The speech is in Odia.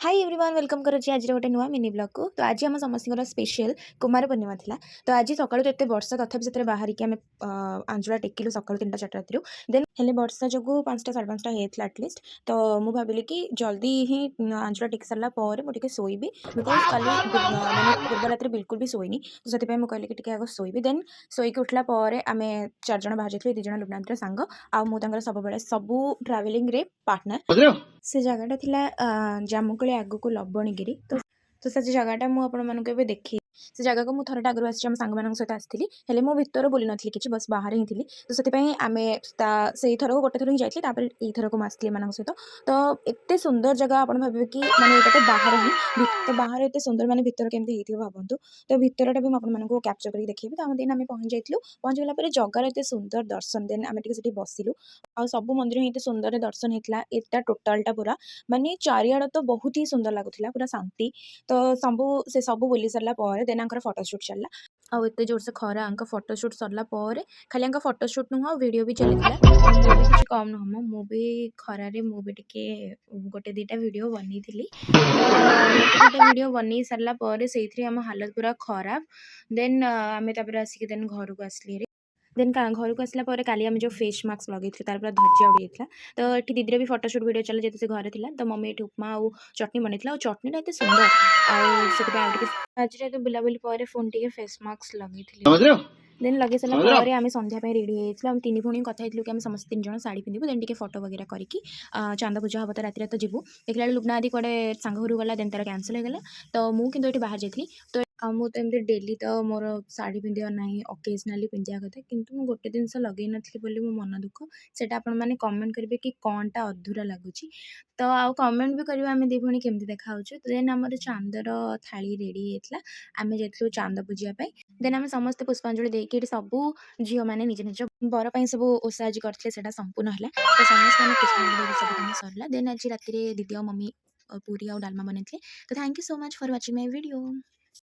ହାଇ ଏଭ୍ରିୱାନ୍, welcome କରୁଛି ଆଜିର ଗୋଟେ ନୂଆ ମିନି ବ୍ଲଗ୍କୁ। ତ ଆଜି ଆମ ସମସ୍ତଙ୍କର ସ୍ପେଶିଆଲ୍ କୁମାର ପୂର୍ଣ୍ଣିମା ଥିଲା। ତ ଆଜି ସକାଳୁ ତ ଏତେ ବର୍ଷା, ତଥାପି ସେଥିରେ ବାହାରିକି ଆମେ ଆଞ୍ଜୁଳା ଟେକିଲୁ ସକାଳୁ 3ଟା 4ଟା ରାତିରୁ। ଦେନ୍ ହେଲେ ବର୍ଷା ଯୋଗୁଁ 5ଟା 5:30 ହେଇଯାଇଥିଲା ଆଟଲିଷ୍ଟ। ତ ମୁଁ ଭାବିଲି କି ଜଲ୍ଦି ହିଁ ଆଞ୍ଜୁଳା ଟେକି ସାରିଲା ପରେ ମୁଁ ଟିକେ ଶୋଇବି, because କାଲି ମାନେ ପୂର୍ବ ରାତିରେ ବିଲକୁଲ ବି ଶୋଇନି। ତ ସେଥିପାଇଁ ମୁଁ କହିଲି କି ଟିକେ ଆଗ ଶୋଇବି। ଦେନ୍ ଶୋଇକି ଉଠିଲା ପରେ ଆମେ ଚାରିଜଣ ବାହାରି ଯାଇଥିଲୁ। ଏ 2 ଜଣ ଲୁବନାଙ୍କର ସାଙ୍ଗ ଆଉ ମୁଁ ତାଙ୍କର ସବୁବେଳେ ସବୁ ଟ୍ରାଭେଲିଂରେ ପାର୍ଟନର। ସେ ଜାଗାଟା ଥିଲା ଜାମୁକୋଳି ଆଗକୁ ଲବଣଗିରି। ତ ସେ ଜାଗାଟା ମୁଁ ଆପଣମାନଙ୍କୁ ଏବେ ଦେଖେଇ, ସେ ଜାଗାକୁ ମୁଁ ଥରଟା ଆଗରୁ ଆସିଛି, ଆମ ସାଙ୍ଗମାନଙ୍କ ସହିତ ଆସିଥିଲି। ହେଲେ ମୁଁ ଭିତରେ ବୁଲି ନଥିଲି କିଛି, ବସ୍ ବାହାରେ ହିଁ ଥିଲି। ତ ସେଥିପାଇଁ ଆମେ ତା ସେଇଥରକୁ ଗୋଟେ ଥର ହିଁ ଯାଇଥିଲି। ତାପରେ ଏଇଥରକୁ ମୁଁ ଆସିଥିଲି ଏମାନଙ୍କ ସହିତ। ତ ଏତେ ସୁନ୍ଦର ଜାଗା, ଆପଣ ଭାବିବେ କି ମାନେ ଏଇଟା ତ ବାହାର ହିଁ, ତ ବାହାରେ ଏତେ ସୁନ୍ଦର, ମାନେ ଭିତର କେମିତି ହେଇଥିବ ଭାବନ୍ତୁ। ତ ଭିତରଟା ବି ମୁଁ ଆପଣମାନଙ୍କୁ କ୍ୟାପଚର୍ କରିକି ଦେଖେଇବି। ତ ଆମ ଦିନ ଆମେ ପହଞ୍ଚି ଯାଇଥିଲୁ। ପହଞ୍ଚିଗଲା ପରେ ଜଗାର ଏତେ ସୁନ୍ଦର ଦର୍ଶନ, ଦେନ୍ ଆମେ ଟିକେ ସେଠି ବସିଲୁ। ଆଉ ସବୁ ମନ୍ଦିର ହିଁ ଏତେ ସୁନ୍ଦରରେ ଦର୍ଶନ ହେଇଥିଲା। ଏଟା ଟୋଟାଲଟା ପୁରା ମାନେ ଚାରିଆଡ଼ ତ ବହୁତ ହିଁ ସୁନ୍ଦର ଲାଗୁଥିଲା, ପୁରା ଶାନ୍ତି। ତ ସବୁ ସେ ସବୁ ବୁଲି ସାରିଲା ପରେ ଦେନ୍ ୟାଙ୍କର ଫଟୋ ସୁଟ୍ ଚାଲିଲା। ଆଉ ଏତେ ଜୋରସେ ଖରା, ୟାଙ୍କ ଫଟୋ ସୁଟ୍ ସରିଲା ପରେ ଖାଲି ୟାଙ୍କ ଫଟୋ ସୁଟ୍ ନୁହଁ, ଭିଡ଼ିଓ ବି ଚାଲିଥିଲା। ଆଉ ମୁଁ ବି କିଛି କମ୍ ନୁହଁ ମ, ମୁଁ ବି ଖରାରେ ମୁଁ ବି ଟିକେ ଗୋଟେ ଦୁଇଟା ଭିଡ଼ିଓ ବନେଇଥିଲି। ତ ଗୋଟେ ଦୁଇଟା ଭିଡ଼ିଓ ବନେଇ ସାରିଲା ପରେ ସେଇଥିରେ ଆମ ହାଲତ ପୁରା ଖରାପ। ଦେନ୍ ଆମେ ତାପରେ ଆସିକି ଦେନ୍ ଘରକୁ ଆସିଲି ହେରି। ଦେନ୍ ଘରକୁ ଆସିଲା ପରେ କାଲି ଆମେ ଯେଉଁ ଫେସ୍ ମାସ୍କ ଲଗେଇଥିଲୁ, ତାର ପୁରା ଧଜ୍ଜିଆ ଉଡ଼ିଯାଇଥିଲା। ତ ଏଠି ଦିଦିର ବି ଫଟୋ ସୁଟ୍ ଭିଡ଼ିଓ ଚାଲେ, ଯେହେତୁ ସେ ଘରେ ଥିଲା। ତ ମମି ଏଠି ଉପମା ଆଉ ଚଟଣି ବନେଇଥିଲା ଆଉ ଚଟଣିଟା ଏତେ ସୁନ୍ଦର, ଆଉ ସେଥିପାଇଁ ଆଉ ଟିକେ ଆଜିର ଏତେ ବୁଲାବୁଲି ପରେ ପୁଣି ଟିକେ ଫେସ୍ ମାସ୍କ ଲଗେଇଥିଲି। ଦେନ୍ ଲଗେଇ ସାରିଲା ପରେ ଆମେ ସନ୍ଧ୍ୟା ପାଇଁ ରେଡ଼ି ହେଇଯାଇଥିଲୁ। ଆମେ ତିନି ଭଉଣୀ କଥା ହେଇଥିଲୁ କି ଆମେ ସମସ୍ତେ ତିନି ଜଣ ଶାଢ଼ୀ ପିନ୍ଧିବୁ। ଦେନ୍ ଟିକେ ଫଟୋ ବଗେରା କରିକି ଚାନ୍ଦ ପୂଜା ହେବ ତ ରାତିରେ ତ ଯିବୁ। ଦେଖିଲା ବେଳକୁ ଲୁବ୍ନା ଆଦି କୁଆଡ଼େ ସାଙ୍ଗ ଘରକୁ ଗଲା, ଦେନ୍ ତାର କ୍ୟାନସଲ୍ ହେଇଗଲା। ତ ମୁଁ କିନ୍ତୁ ଏଠି ବାହାରି ଯାଇଥିଲି। ତ ଆଉ ମୁଁ ତ ଏମିତି ଡେଲି ତ ମୋର ଶାଢ଼ୀ ପିନ୍ଧିବା ନାହିଁ, ଅକେଜନାଲି ପିନ୍ଧିବା କଥା। କିନ୍ତୁ ମୁଁ ଗୋଟେ ଜିନିଷ ଲଗେଇ ନଥିଲି ବୋଲି ମୋ ମନ ଦୁଃଖ। ସେଇଟା ଆପଣମାନେ କମେଣ୍ଟ କରିବେ କି କ'ଣଟା ଅଧୁରା ଲାଗୁଛି। ତ ଆଉ କମେଣ୍ଟ ବି କରିବେ ଆମେ ଦୁଇ ଭଉଣୀ କେମିତି ଦେଖାହେଉଛୁ। ଦେନ୍ ଆମର ଚାନ୍ଦର ଥାଳି ରେଡ଼ି ହେଇଯାଇଥିଲା। ଆମେ ଯାଇଥିଲୁ ଚାନ୍ଦ ପୂଜିବା ପାଇଁ। ଦେନ୍ ଆମେ ସମସ୍ତେ ପୁଷ୍ପାଞ୍ଜଳି ଦେଇକି ଏଠି ସବୁ ଝିଅମାନେ ନିଜ ନିଜ ବର ପାଇଁ ସବୁ ଓଷା ଆଜି କରିଥିଲେ, ସେଇଟା ସମ୍ପୂର୍ଣ୍ଣ ହେଲା। ତ ସମସ୍ତେ ଆମେ ପୁଷ୍ପାଞ୍ଜଳି ଦେଇକି ସବୁ କାମ ସରିଲା। ଦେନ୍ ଆଜି ରାତିରେ ଦିଦି ଆଉ ମମି ପୁରୀ ଆଉ ଡାଲମା ବନେଇଥିଲେ। ତ thank you so much for watching my video.